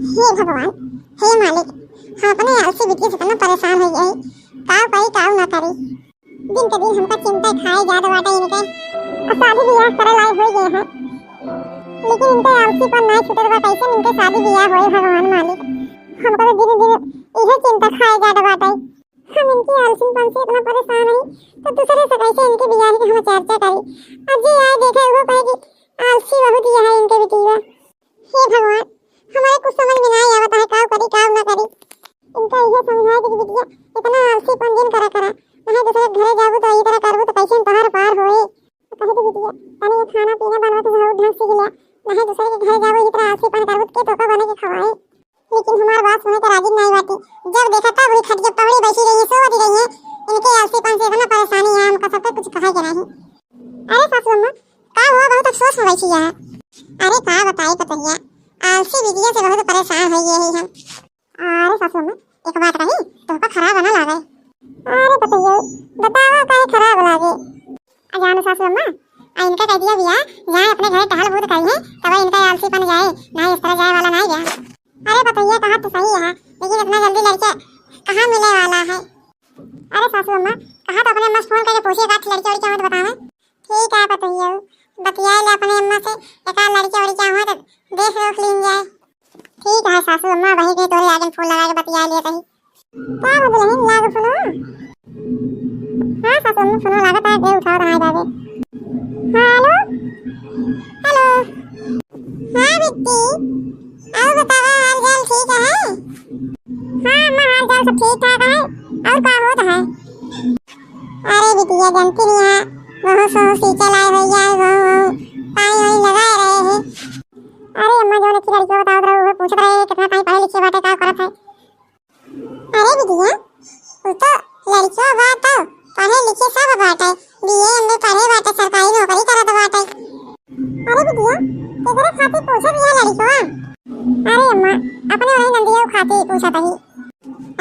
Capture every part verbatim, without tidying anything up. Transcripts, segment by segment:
हे भगवान, हे मालिक, हम अपने आलसी बिटिया से इतना परेशान होइ गए, काउ करी काउ ना करी। दिन के दिन हमका चिंता खाए जात बाटे इनके। अब शादी बियाह करे लायक होइ गए हैं, लेकिन इनके आलसीपन नाहीं छूटत बा। कैसे इनके शादी बियाह होए भगवान मालिक, हमका तो दिन दिन इहे चिंता खाए जात बाटे। हम इनके आलसीपन से इतना परेशान हई, तो दूसरे से कैसे इनके बियाह के हम चर्चा करी? अब जे आए देखे वो कहे कि आलसी बहुत यह है इनके बिटिया। हे भगवान, हमारे कुछ समझ में नाहीं आवत है, काउ करी काउ ना करी। इनका इहे समझाए दे कि बिटिया, इतना आलसीपन जिन करा करा, नाहीं दूसरे के घरे जाबू तो ई तरह करबू तो कैसे तोहार पार होए। कहे दे बिटिया, तनी ये खाना पीना बनवा के बहुत ढंग से खिला, नाहीं दूसरे के घरे जाबू ई तरह आलसीपन करबू तो के तोका बने के खवाए। लेकिन हमार बात सुने के राजी नाहीं बाटी। जब देखा तब वही खटिया पवड़ी बैठी रही है, सोवत रही है। इनके आलसीपन से इतना परेशानी है, हमका सबके कुछ कहे के नहीं। अरे सासू अम्मा, का हुआ, बहुत अफसोस में बैठी है? अरे का बताई पतोहिया, आलसी बिटिया से बहुत परेशान हो गए हैं हम। अरे सासू अम्मा, एक बात कही, तुमका खराब ना लागे। अरे पतोहिया, बतावा काहे खराब लागे? आ जानो सासू अम्मा, आ इनका कह दिया बिया, जाए अपने घरे टहल बूद करी है, तब इनका आलसीपन जाए, नाहीं इस तरह जाए वाला नाहीं गया। अरे पतोहिया, कहा तो सही है, लेकिन इतना जल्दी लड़के कहाँ मिले वाला है? अरे सासू अम्मा, कहा तो अपने अम्मा से फोन करके पूछिए, का लड़के उड़के हो तो बतावे। ठीक है पतोहिया, बतिया ले अपने अम्मा से, एक आध लड़के उड़के हो तो देख रोक लीन जाए। ठीक है सासू अम्मा, वही के तोरे आगे फोन लगा के बतिया लिए कहीं। का हो दुल्हन, लाग फोनवा? हाँ सासू अम्मा, फोनवा लागत है, दे उठाओ तो आए जावे। हेलो, हेलो। हाँ बिट्टी, और बतावा, हाल चाल ठीक है? हाँ अम्मा, हाल चाल सब ठीक ठाक है। और का होत है? अरे बिटिया, जानती नहीं है, वहाँ से सींचे लाए भैया, वहाँ, वहाँ पानी वानी लगा रहे हैं। अरे अम्मा, जो लड़की बतावत रहे, वो पूछत रहे, कितना पानी पढ़े लिखे बाटे, का करत है। अरे बिटिया, उ तो लड़कियों बा तो पढ़े लिखे सब बाटे, बीए एमए पढ़े बाटे, सरकारी नौकरी करत बाटे। अरे बिटिया, केकरे खातिर पूछत बिया लड़कियों? अरे अम्मा, अपने वही नंदिया खातिर पूछत ही।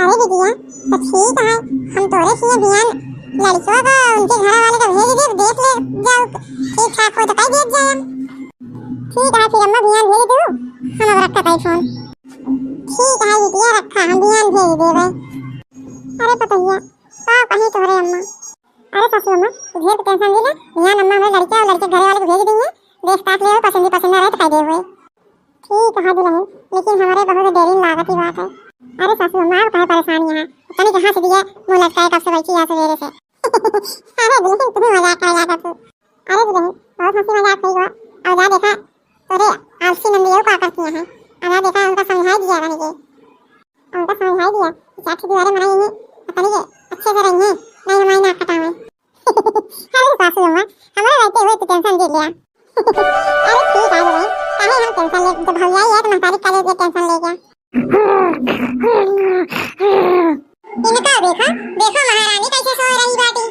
अरे बिटिया, तो ठीक है, हम तोरे किए बिहान लड़कियों का उनके घर वाले का भेज दे, देख ले जाओ, ठीक ठाक हो तो कह देत जाए हम। ठीक है, फिर अम्मा बिहान भेज दो, हम अब रखत है फोन। ठीक है बिटिया, रखा, हम बिहान भेज देबे। अरे पतोहिया, का कही तोहरे अम्मा? अरे सासू अम्मा, तू ढेर टेंशन ले ले, बिहान अम्मा हमरे लड़के और लड़के घरे वाले को भेज दी है, देख ताक ले, पसंद पसंद ना रहे तो कह दे हुए। ठीक है दुल्हन, लेकिन हमारे बहुत देरी लागत ही बात है। अरे सासू अम्मा, आप काहे परेशान यहाँ, तनी कहाँ से दिया मुँह लटकाए, कब से बैठी है सवेरे से। अरे दुल्हन, तुम्हें मजाक कर रहा था तू। अरे दुल्हन, बहुत हंसी मजाक हुई हुआ। अब जा देखा, तोरे आलसी नंदियो का करती हैं। अब जा देखा, उनका समझाई दिया बन के। उनका समझाई दिया कि चार ठो दीवारें बनाई हैं, अपनी के अच्छे से रही हैं, नहीं हमारी नाक कटावे। अरे सासू अम्मा, हमारे रहते हुए तो टेंशन दे लिया। अरे ठीक है दुल्हन, काहे हम टेंशन ले, जब भौजाई है तो महतारी का ले टेंशन ले गया। इनका देखा, देखा महारानी कैसे सो रही बाटी।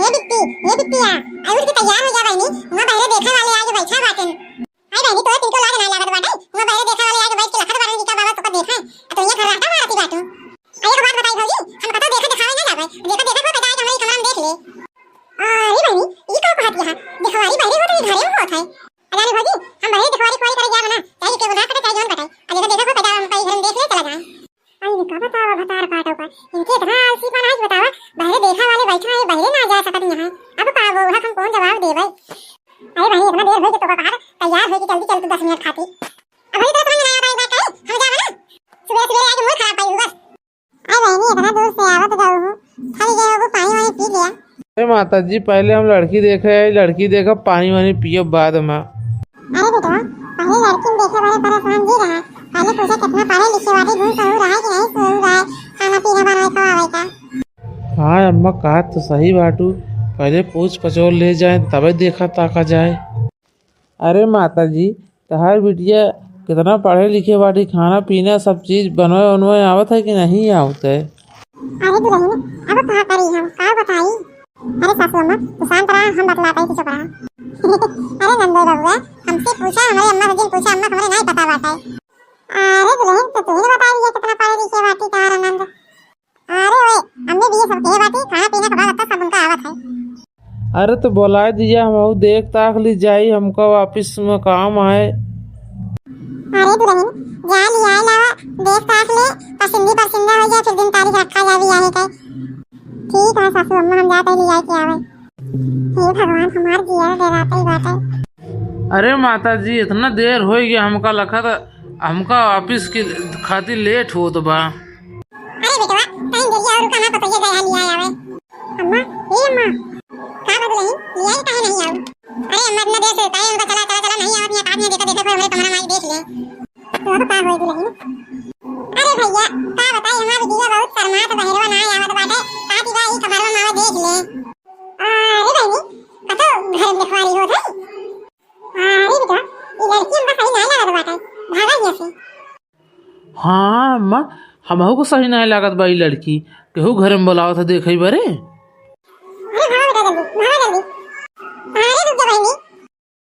ये बिट्टी, ये बिट्टिया, आई उठ के तैयार हो जा बहनी, वहाँ बहरे देखे वाले आगे बैठा बाटे। आई बहनी, तोरे तिनको लाज ना लागत बाटे, वहाँ बहरे देखे वाले आगे बैठ के लखत बाटे कि का बाबा तोका देखे, आ तो यहाँ खर्राटा मारती बाटू। आई एक बात बताई भौजी, हम कतौ देखे दिखावे ना जावे, देखा देखा को बताए कि हमारे कमरा में देख ले। अरे बहनी, ई का कहत यहाँ, दिखवारी बहरे होत है, घरे में होत है। अजानी भौजी, हम बहरे दिखवारी खुआरी करे जाब ना, चाहे के उधार कटे, चाहे जौन कटे। आ देखा देखा को पैदा हम कई घर में देख ले, चला जाए। आई इनका बतावा भतार काटो का, इनके इतना आलसीपन है कि बतावा, बहरे देखा वाले बैठा है, बहरे ना जा सकत यहाँ। अब का वो हम कौन जवाब देवे? अरे बहनी, इतना देर होई कि तोका कहा तैयार होई कि जल्दी चल तू दस मिनट खाती। अब वही दस मिनट आया भाई, हम जाबे ना। सुबह सुबह आके मूड खराब पाई बस। अरे बहनी, इतना दूर से आवत जाऊ हूँ, थक गए हो, पानी वानी पी लिया। ए माता जी, पहले हम लड़की देखे आई, लड़की देखा, पानी वानी पियो बाद में। अरे बेटवा, पहले लड़की में देखे बड़े परेशान जी रहा। पहले पूछा कितना पढ़े लिखे बाटे, गुण सहूर है कि नहीं सहूर है, खाना पीना बनाए खवावे का। हाँ अम्मा, कहा तो सही बाटू, पहले पूछ पचोर ले जाए तबे देखा ताका जाए। अरे माता जी, तहार बिटिया कितना पढ़े लिखे बाटी, खाना पीना सब चीज बनवे उनवे आवत है कि नहीं आवत है? अरे दुल्हन, अब का करी हम, का बताई? अरे सासू अम्मा, तू शांत रहा, हम बतलाते हैं, तू चुप रहा। अरे नंदोई बबुआ, हमसे पूछा, हमारे अम्मा से जिन पूछा, अम्मा हमारे नहीं पता बाटे। अरे दुल्हन, तो तू ही बता दिया कितना पढ़े लिखे बाटी तहार नंद। अरे ओए, अम्मी भी ये सब कहे बाटी, खाना पीना का बात सब उनका आवत है। अरे तो बुलाए दिया, हम देख ताक ली जाई, हमका वापिस में काम है। अरे दुल्हन, जा लिया माता जी, इतना देर होइ गया, हमका लखत, हमका office के खातिर late होत बा। अरे बेटवा, तनी देरिया और रुका, हमार पतोहिया गए लिया आवे। अम्मा, ए अम्मा, का बा दुलहिन, लिया काहे नहीं आऊ? अरे अम्मा, इतना देर से ताई उनका चला, चला, चला, नहीं आवत, यहाँ काट नहीं देखा, देखा, कोई हमरे कमरा में आई देख ले। तो अब का होई दुलहिन? अरे भैया, का बताई, हमार बिटिया बहुत शर्मात, बहरवा ना आवत बाटे, का दिवा ई कमरवा में आवे देख ले। अरे बहनी, कतो घर में रखवारी होत है? अरे बेटा, ई लड़की हमका सही नहीं लागत बाटे, भागा यहाँ से। हाँ अम्मा, हमहू को सही नहीं लागत बा ई लड़की, केहू घर में बोलावत है देखई बरे।